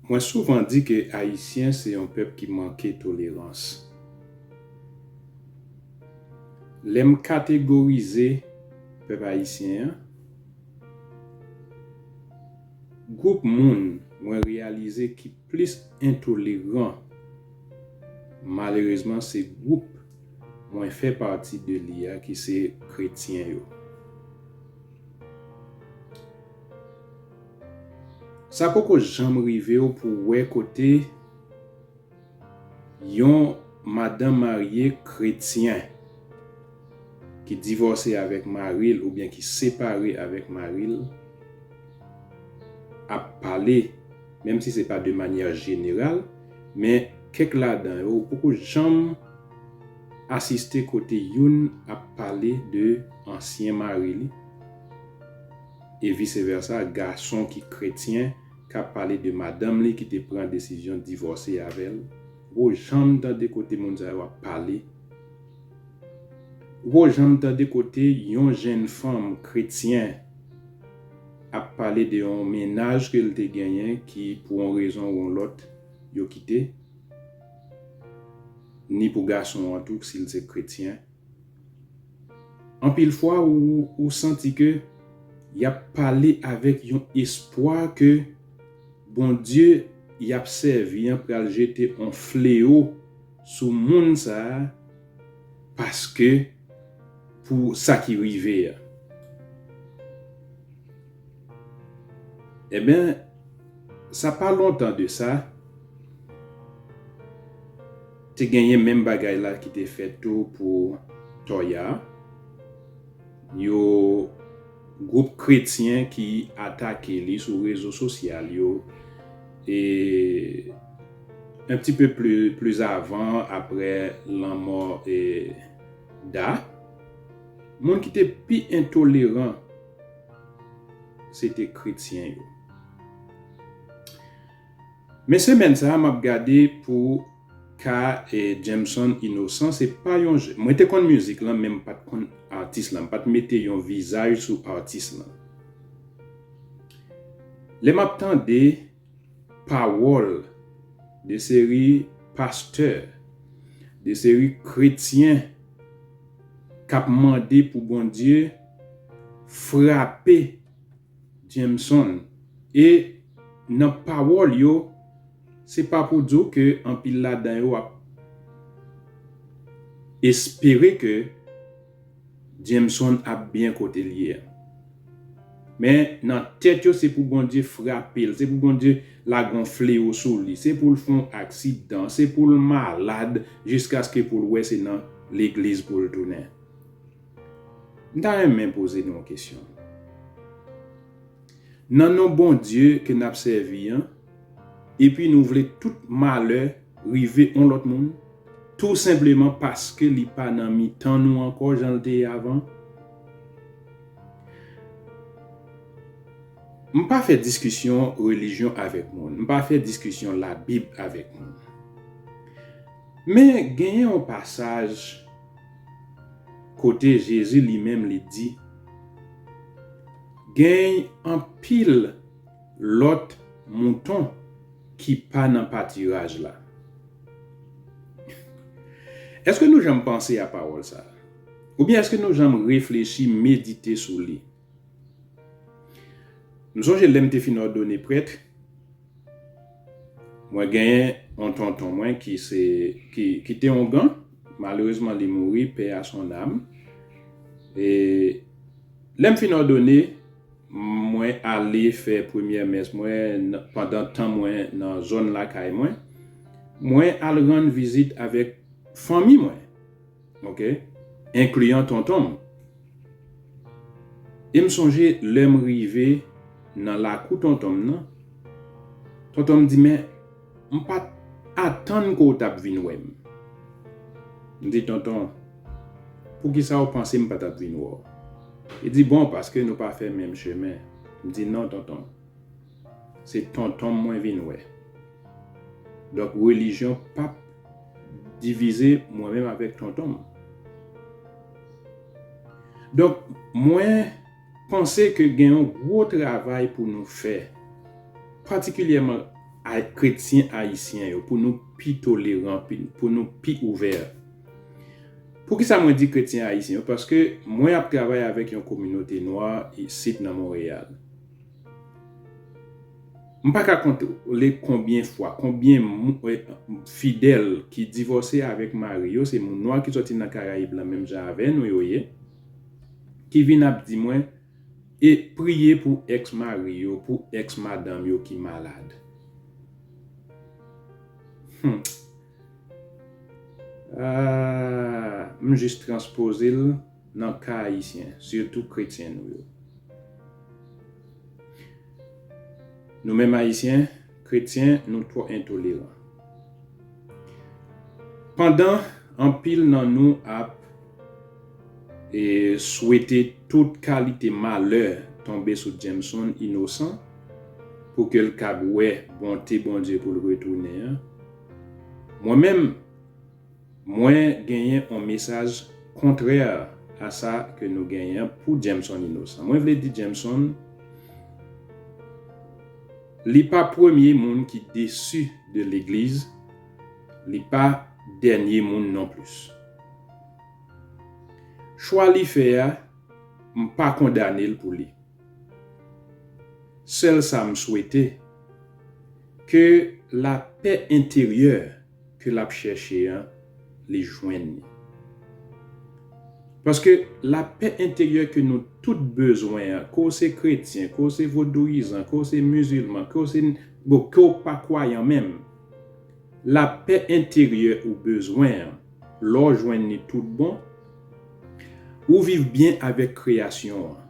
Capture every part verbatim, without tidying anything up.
Mwen souvan di ke Ayisyen se yon pèp ki manke tolerans. Lè m kategorize pèp ayisyen an, gwoup moun mwen reyalize ki plis entoleran, malerezman, se gwoup mwen fè pati de li a, ki se kretyen yo. Sa poko janm rive w pou w wè kote yon madanm marye kretyen ki divòse avèk mari l oubyen ki separe avèk mari l ap pale, menm si se pa de manyè jeneral, men kèk ladan yo, ou poko janm asiste kote youn ap pale de ansyen mari li, e vice versa, gason ki kretyen k ap pale de madanm li ki te pran desizyon divòse avè l. Ou janm tande kote moun sa yo ap pale. Ou janm tande kote yon jèn fanm kretyen ap pale de yon mennaj ke l te genyen ki, pou yon rezon ou yon lòt, yo kite, ni pou gason an tou, si l se kretyen. Anpil fwa, ou, ou santi ke y ap pale avèk yon espwa ke Bondye y ap sèvi an pral jete yon fleyo sou moun sa a, paske pou sa ki rive a. Ebyen, sa pa lontan de sa, te genyen menm bagay la ki te fèt tou pou Toya. Yo, gwoup kretyen ki atake li sou rezo sosyal yo, e un petit peu plus, plus avant, apre lanmò, e Da, moun ki te pi entoleran, se te kretyen yo. Men semèn sa a, m ap gade pou ka, e, Jameson Innocent, se pa yon je-, mwen te konn mizik lan, men m pa t konn atis lan, m pa t mete yon vizaj sou atis lan. Lè m ap tande pawòl de seri pastè, de seri kretyen k ap mande pou Bondye frape Jameson. E nan pawòl yo, se pa pou di w ke anpil ladan yo ap espere ke Jameson ap byen kote l ye a. Men nan tèt yo, se pou Bondye frape l, se pou Bondye lage yon fleyo sou li, se pou l fè yon aksidan, se pou l malad, jiskaske pou l wè se nan legliz pou l tounen. M ta renmen poze nou yon kesyon. Nan non Bondye ke n ap sèvi an, epi nou vle tout malè rive yon lòt moun, tou senpleman paske li pa nan mitan nou ankò jan l te ye avan? M pa fè diskisyon relijyon avèk moun. M pa fè diskisyon Labib avèk moun. Men genyen yon pasaj kote Jezi li menm li di, gen anpil lòt mouton ki pa nan patiraj la. Èske nou janm panse a pawòl sa a? Oubyen èske nou janm reflechi, medite sou li? M sonje lè m te fin òdone prèt, mwen genyen yon tonton mwen ki se, ki, ki te ongan. Malerezman, li mouri, paix à son âme. E lè m fin òdone, mwen ale fè premyè mès mwen n-, pandan tan mwen nan zòn lakay mwen. Mwen al rann vizit avèk fanmi mwen, oke? Enkliyan tonton m. E m sonje lè m rive nan lakou tonton m nan, tonton m di, "Men, m pa t atann ke w t ap vin wè m." M di, "Tonton, poukisa w panse m pa t ap vin wè w?" Li di, "Bon, paske nou pa fè menm chemen." M di, "Non, tonton, se tonton m mwen vin wè." Donk, relijyon p ap divize mwen menm avèk tonton m. Donk, mwen panse ke gen yon gwo travay pou nou fè, patikilyèman a- kretyen ayisyen yo, pou nou pi toleran, pi- pou nou pi ouvè. Poukisa mwen di kretyen ayisyen yo? Paske mwen ap travay avèk yon kominote nwa isit nan Monreyal. M pa ka kontwole konbyen fwa, konbyen mou- eh, fidèl ki divòse avèk mari yo, se moun nwa ki sòti nan Karayib la, menm jan avè nou yo ye, ki vin ap di mwen, e priye pou èks mari yo, pou èks madanm yo ki malad. Hmm. Ah, m jis transpoze l nan ka ayisyen, sitou kretyen nou yo. Nou menm ayisyen, kretyen, nou twò entoleran. Pandan anpil nan nou ap e swete tout kalite malè tonbe sou Jameson Inosan, pou ke l kab wè bonte Bondye pou l retounen an. Mwen menm, mwen genyen yon mesaj kontrè a sa ke nou genyen pou Jameson Inosan. Mwen vle di Jameson, li pa premye moun ki desi de legliz, li pa dènye moun non plis. Chwa li fè a, m pa kondane l pou li. Sèl sa m swete, ke lapè enteryè ke l ap chèche an, li jwenn li. Paske lapè enteryè ke nou tout bezwen an, ke w se kretyen, ke w se vodouyizan, ke w se mizilman, ke w se, bon, ke w pa kwayan menm, lapè enteryè ou bezwen an, lè w jwenn li tout bon, ou viv byen avèk kreyasyon an,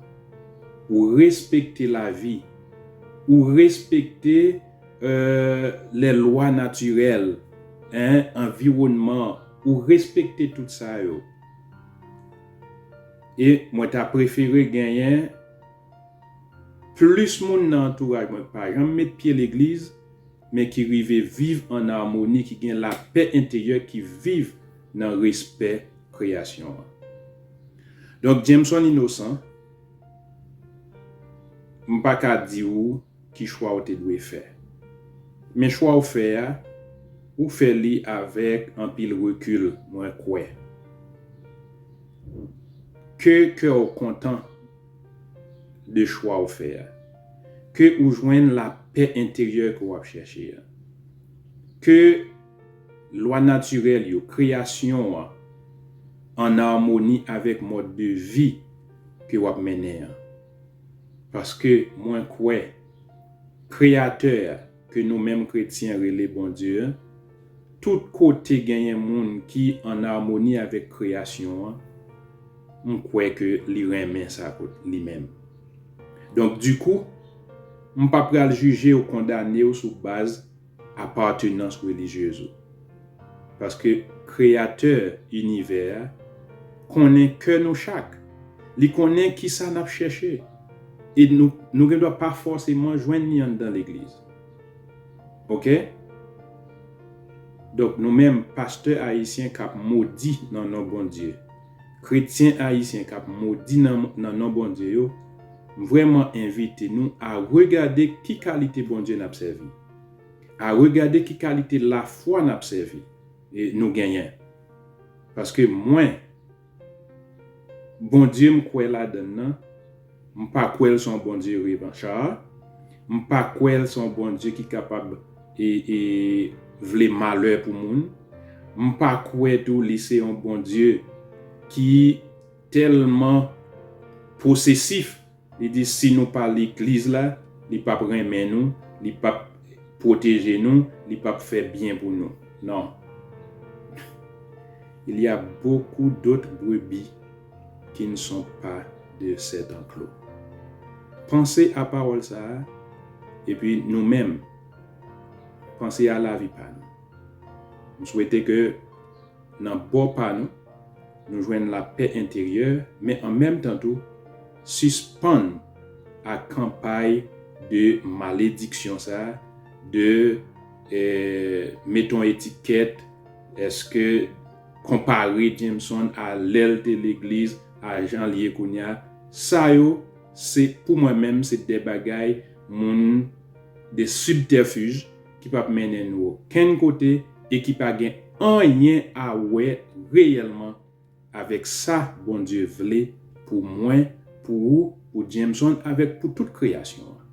ou respekte lavi, ou respekte, euh, lè lwa natirèl, en, anviwònman, ou respekte tout sa yo. E mwen ta prefere genyen plis moun nan antouraj mwen k pa janm met pye legliz, men ki rive viv an amoni, ki gen lapè enteryè, ki viv nan respè kreyasyon an. Donk, Jameson Inosan, m pa ka di w ki chwa w te dwe fè. Men chwa w fè a, ou fè li avèk anpil rekil, mwen kwè. Ke kè w kontan de chwa w fè a. Ke ou jwenn lapè enteryè ke w ap chèche a. Ke lwa natirèl yo, kreyasyon an, an amoni avèk mòd de vi ke w ap mennen an. Paske mwen kwè, Kreyatè a, ke nou menm kretyen rele Bondye an, tout kote genyen moun ki an amoni avèk kreyasyon an, m kwè ke li renmen sa kot li menm. Donk, dikou, m pa pral jije w, kondane w sou baz apatenans relijyez ou. Paske Kreyatè inivè a konnen kè nou chak. Li konnen kisa n ap chèche. E nou, nou gendwa pa fòseman jwenn li anndan legliz. Oke? Donk, nou menm, pastè ayisyen k ap modi nan non Bondye, kretyen ayisyen k ap modi nan, nan non Bondye yo, m vrèman envite nou a regade ki kalite Bondye n ap sèvi, a regade ki kalite lafwa n ap sèvi, e nou genyen. Paske mwen, Bondye m kwè ladann nan, m pa kwè l se yon Bondye revancha. M pa kwè l se yon Bondye ki kapab e, e vle malè pou moun. M pa kwè tou li se yon Bondye ki tèlman posesif, li di si nou pa legliz la, li p ap renmen nou, li p ap pwoteje nou, li p ap fè byen pou nou. Non. Il y a beaucoup d'autres brebis qui ne sont pas de cet enclos. Panse a pawòl sa a, epi nou menm, panse a lavi pa nou. M swete ke nan bò pa nou, nou jwenn lapè enteryè, men an menm tan tou, sispann ak kanpay de malediksyon sa, de, eh, met on etikèt, èske konpare Jameson a lè l te legliz, a jan l ye kounye a, sa yo, se, pou mwen menm, se de bagay moun, de subterfuge ki p ap mennen nou okenn kote e ki pa gen anyen a wè reyèlman avèk sa Bondye vle pou mwen, pou ou, pou Jameson, avèk pou tout kreyasyon an.